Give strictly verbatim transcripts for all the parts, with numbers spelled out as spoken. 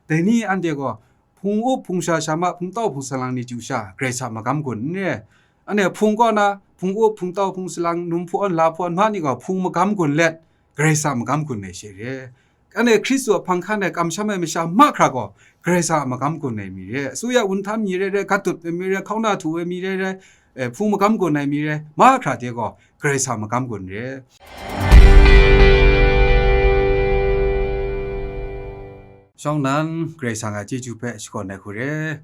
Dai ni anhte gaw hpung up, hpung sha, sha ma, hpung tau, hpung salang ni chyu sha, Karai Kasang a magam gun n re. Anhte hpung kaw na, hpung up, hpung tau, hpung salang, num hpawn, la hpawn, ma ni gaw hpung magam gun let, Karai Kasang a magam gun ai she re. Anhte Hkristu a hpang hkan ai kamsham ai masha mahkra gaw, Karai Kasang a magam gun ai mi re. Asuya wunhtan mi re re, gat dut ai mi re, hkauna htu ai mi re re, eh, hpung magam gun ai mi re, mahkra de gaw, Karai Kasang a magam gun re. Shawng nnan, Karai Kasang a chyeju hpe shakawn ai hku re.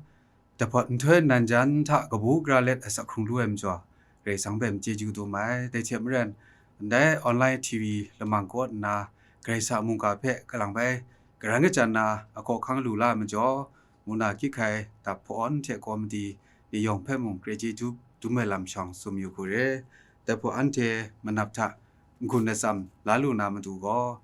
Dahpawt nhtoi nan jan hta kabu gara let asak hkrung lu ai majaw, Karai Kasang hpe chyeju dum ai. Dai hte maren, ndai online T V lamang kaw nna, Karai Kasang a mungga hpe kalang bai karan kajan na a hkawhkang lu la ai majaw, muna kyik hkai dap hpawn hte kawmadi ni yawng hpe mung chyeju dum ai lam shawng tsun yu hku re. Dai hpaw anhte manap hta n-gun atsam la lu na matu gaw,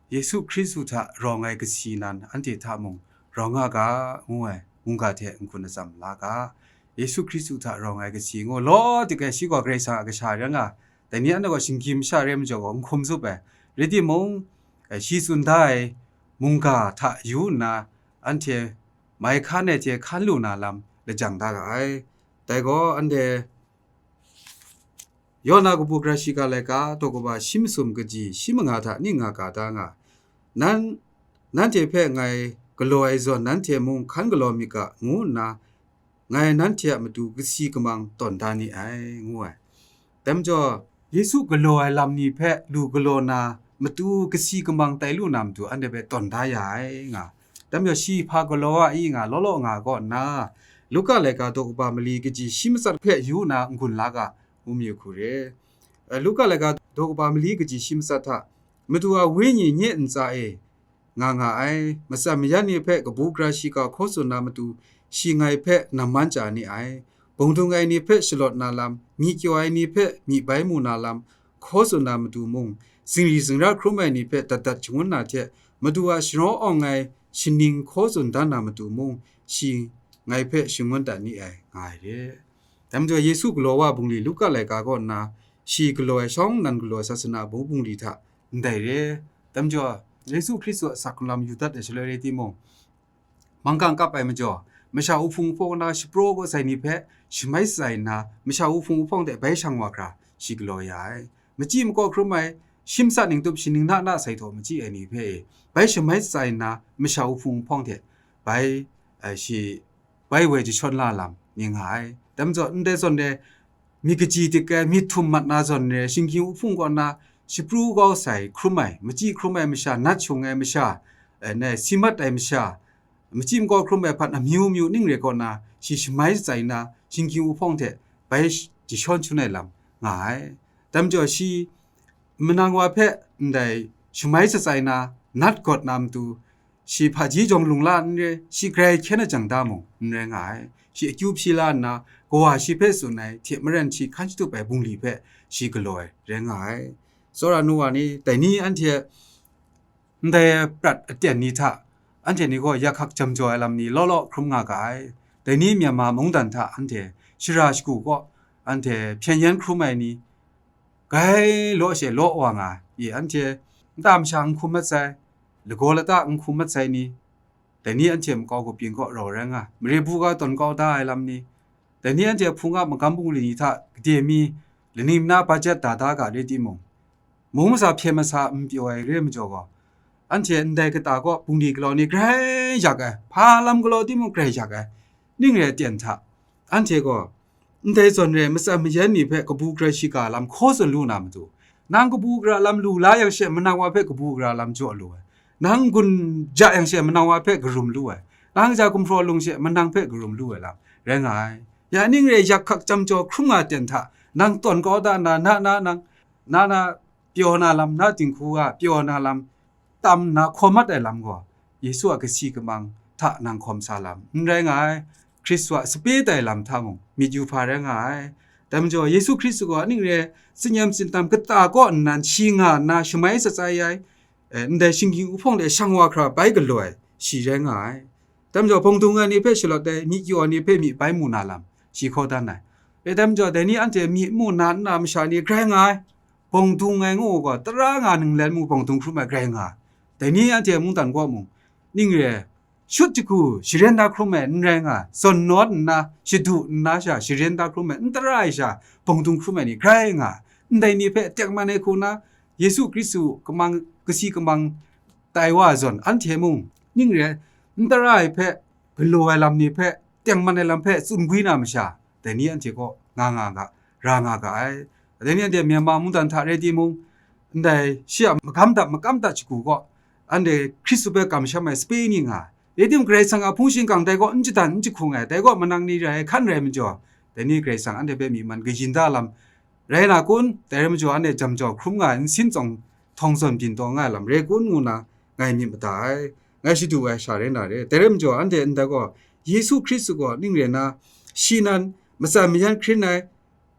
Yesu Hkristu hta rawng ai kasi nan anhte hta mung rawng nga ga, ngu ai mungga hte n-gun atsam la ga. Yesu Hkristu hta rawng ai kasi ngu law dik ai shi gaw Karai Kasang a kasha rai nga, dai ni anhte gaw shinggyim masha re majaw gaw n hkum zup ai. Rai timung, eh, shi tsun da ai mungga hta yu nna, anhte mai hkan ai hte hkan lu na lam lajang da ga ai. Dai gaw anhte Yawna kabu gara shiga laika daw kaba shi masum kaji shi manga hta ning nga ga da nga, nan, nanhte hpe ngai galaw ai zawn nanhte mung hkan galaw myit ga, ngu nna ngai nanhte a matu kasi kamang tawn da ni ai, ngu ai. Dai majaw, Yesu galaw ai lam ni hpe lu galaw na matu kasi kamang tai lu na matu anhte hpe tawn da ya ai nga. Dai majaw, shi hpa galaw ai nga, law law nga kaw nna, Luka laika daw kaba mali kaji shi matsat hpe yu nna n-gun la ga, ngu mayu hku re. Eh, Luka laika daw kaba mali kaji shi matsat hta, Madu a Wenyi nye ntsa e nga nga ai, matsan mayan ni hpe kabu gara shiga hkaw tsun na matu, shi ngai hpe namman chya ni ai. Bawng dung ai ni hpe shalawt na lam, myi kyaw ai ni hpe myi bai mu na lam, hkaw tsun na matu mung, zingri zingra hkrum ai ni hpe dat dat shangun na hte, Madu a sharawng awng ai shaning hkaw tsun dan na matu mung, shi ngai hpe shangun dat ni ai, nga ai re. Dai majaw Yesu galaw wa bungli Luka laika kaw nna, shi galaw ai shawng nan galaw ai sasana bungli hta ndai re. Dai majaw Yesu Hkristu a asak hkrung lam yu dat ai shaloi rai timung, manggang kap ai majaw, masha wuhpung wuhpawng na shapraw kaw sai ni hpe shamai shatsai nna, masha wuhpung wuhpawng hte bai shang wa hkra shi galaw ya ai. Machyi makaw hkrum ai, shi matsat ning tup shi ning na na sai htaw machyi ai ni hpe e, bai shamai shatsai nna, masha wuhpung wuhpawng hte bai, eh, shi bai woi jashawn la lam ni nga ai. Dai majaw, ndai zawn re, myit kaji dik ai, myit htum mat na zawn re, shinggyim wuhpung kaw na shapru kau sai hkrum ai, machyi hkrum ai masha, nat shung ai masha, eh, ne, si mat ai masha, machyi makaw hkrum ai hpan amyu myu ning re kaw na, shi shamai shatsai na, shinggyim wuhpawng hte bai sh-, jashawn shangun ai lam nga ai. Dai majaw, shi manang wa hpe ndai shamai shatsai na, nat gawt na matu, shi hpaji jawng lung la n re, shi grai hkyen a jang da mung n rai nga ai. Shi akyu hpyi la nna, kawa shi hpe tsun ai hte maren shi hkan shatup ai bungli hpe shi galaw ai rai nga ai. Tsawra nu wa ni, dai ni anhte ndai prat aten ni hta, anhte ni gaw yak hkak jam jaw ai lam ni law law hkrum nga ga ai. Dai ni Myanmar mungdan hta anhte shara shagu kaw, anhte hpyen yen hkrum ai ni, gai law she law wa nga i, anhte nta masha n hkum mat sai, lagaw lata n hkum mat sai ni, dai ni anhte makau kabyin kaw rau rai nga, mare bu ga tawn kau da ai lam ni, dai ni anhte hpung a magam bungli ni hta gade mi, laning mana bajet da da ga re timung, mung masa hpyen masa n pyaw ai re majaw gaw, anhte ndai kata kaw bungli galaw ni grai yak ai, hpa lam galaw timung grai yak ai, ning re aten hta, anhte gaw, ndai zawn re ai matsan mayan ni hpe kabu gara shiga lam hkaw tsun lu na matu, nang kabu gara lam lu la yang she, manang wa hpe kabu gara lam jaw lu ai, nang n-gun ja yang she, manang wa hpe karum lu ai, nang ja gumhpraw lung she, manang hpe karum lu ai lam rai nga ai. Ya ning re ai yak hkak jam jaw hkrum nga ten hta, nang tawn kau da na, na, na, nang, na, na, pyaw na lam, na dinghku a pyaw na lam, tam nna hkaw mat ai lam gaw, Yesu a kasi kamang hta nang hkawm sa lam n rai nga ai, Hkristu a sape tai lam hta mung myit yu hpa rai nga ai. Dai majaw, Yesu Hkristu gaw ning re ai tsinyam tsindam kata kaw nnan shi nga nna shamai shatsai ai, eh, ndai shinggyim wuhpawng de shang wa hkra bai galaw ai, shi rai nga ai. Dai majaw, bawng dung ai ni hpe shalawt ai, myi kyaw ai ni hpe myi bai mu na lam, shi hkaw dan ai. E, dai majaw, dai ni anhte myi mu na nna masha ni grai nga ai, bawng dung ai ngu gaw, tara nga ninglen mung bawng dung hkrum ai grai nga ai. Dai ni anhte mungdan kaw mung, ning re ai, shut jahku sharen da hkrum ai n rai nga, zawn nawt nna, shadu nna sha sharen da hkrum ai, n tara ai sha bawng dung hkrum ai ni grai nga, ndai ni hpe tengman ai hku na, Yesu Hkristu kamang, kasi kamang tai wa zawn, anhte mung ning re n tara ai hpe, galaw ai lam ni hpe, tengman ai lam hpe tsun gwi na masha, dai ni anhte kaw nga nga ga, ra nga ga ai. Dai ni anhte Myanmar mungdan hta rai timung, ndai shi a magam dap, makam dap jahku kaw, anhte Hkristu hpe kamsham ai sape ni nga ai. Rai tim, Karai Kasang a hpung shingkang dai kaw n jadan, n jahkung ai, dai kaw manang ni rai ai hkan rai majaw, dai ni Karai Kasang anhte hpe myi man kayin da lam rai na kun? Dai rai majaw, anhte jam jau hkrum nga ai nsin tsawng htawng zawn byin taw nga ai lam rai kun, ngu na ngai myit mada ai, ngai shadu ai sha rai na re. Dai rai majaw, anhte ndai gaw, Yesu Hkristu gaw ning rai nna, shi nan matsan mayan hkrin ai,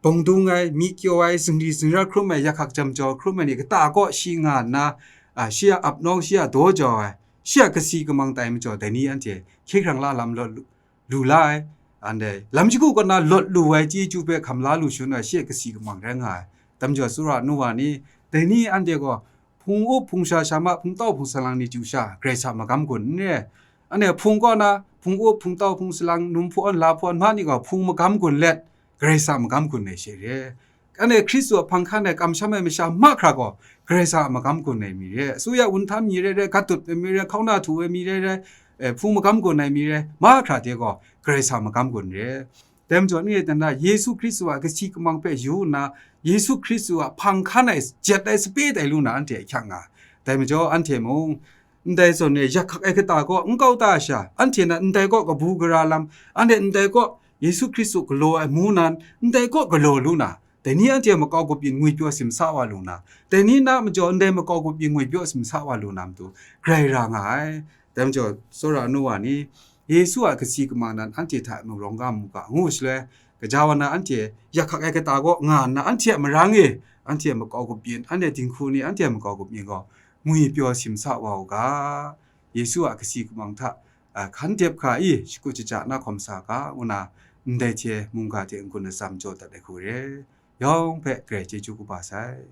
bawng dung ai, myi kyaw ai, zingri zingra hkrum ai, yak hkak jam jau hkrum ai ni kata kaw shi nga nna, a, shi a ap nawng, shi a daw jau ai, shi a kasi kamang tai majaw, dai ni anhte hkye hkrang la lam lawt lu, lu la ai. Anhte lam shagu kaw na lawt lu ai chyeju hpe hkam la lu shangun ai, shi a kasi kamang rai nga ai. Dai majaw, tsawra nu wa ni, dai ni anhte gaw hpung up, hpung sha, sha ma, hpung tau, hpung salang ni chyu sha, Karai Kasang a magam gun n re. Anhte hpung kaw na, hpung up, hpung tau, hpung salang, num hpawn, la hpawn, ma ni gaw hpung magam gun let, Karai Kasang a magam gun ai she re. Anhte Hkristu a hpang hkan ai kamsham ai masha mahkra gaw, Karai Kasang a magam gun ai mi re. Asuya wunhtan mi rai rai, gat dut ai mi rai, hkauna htu ai mi rai rai, eh, hpung magam gun ai mi rai, mahkra de gaw, Karai Kasang a magam gun re. Dai majaw, ning rai nna, Yesu Hkristu a kasi kamang hpe yu nna, Yesu Hkristu a hpang hkan ai, jet ai sape tai lu na, anhte ahkyak nga. Dai majaw, anhte mung, ndai zawn e yak hkak ai kata kaw n kau ta sha, anhte nan ndai kaw kabu gara lam, anhte ndai kaw Yesu Hkristu galaw ai mu nan, ndai kaw galaw lu na, dai ni anhte makau kabyin ngwipyaw simsa wa lu na, dai ni na majaw ndai makau kabyin ngwipyaw simsa wa lu na matu, grai ra nga ai. Dai majaw, tsawra nu wa ni, Yesu a kasi kamang nan anhte hta mung rawng ga mu ga, ngu shaloi, gaja wa na anhte yak hkak ai kata kaw nga nna, anhte a marang e, anhte a makau kabyin, anhte dinghku ni, anhte a makau kabyin gaw ngwipyaw simsa wa u ga, Yesu a kasi kamang hta, a, hkan dep hkra i, shakut shaja na hkawm sa ga, ngu na, ndai hte mungga hte n-gun atsam jaw dat ai hku re. Yawng hpe Karai chyeju kaba sai.